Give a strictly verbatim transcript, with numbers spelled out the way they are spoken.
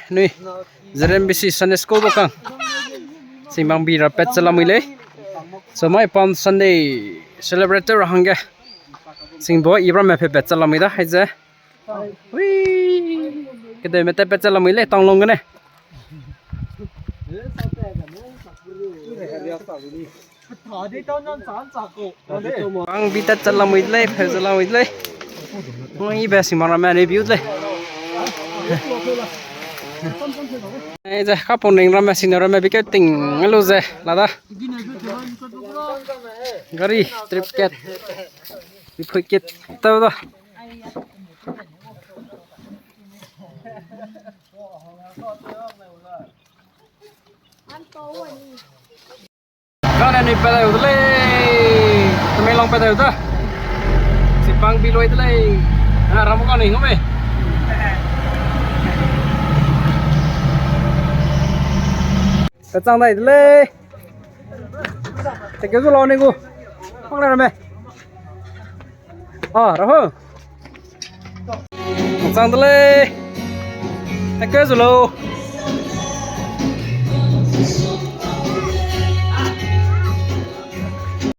Nui, Z M B C Sunday School bo kang. Singbang bi ra pat chala mui lei. So mai Palm Sunday celebrate ra hangge. Singbo i ramme pe pat chala mui da, hai ze. Ui. Kedeume te pat chala mui lei, tanglong gene. Bang bi tat chala mui lei, pe chala mui lei. Ngi be singmang ramme review lei. Ai ze, kapung ning ramme, sing ramme bi ke ting lu ze, la da. Gari trip kat. Bi phui kat tau da. Kane ni pe dau de lei. Tamenglong pe dau da. Sipang bi loi de lei. Ah, ram ka ni ngome. Kachang dai de lei. Te ke zu lo ni gu. Pang le ramme. Ah, raho. Chang de lei. Thank you, zulo.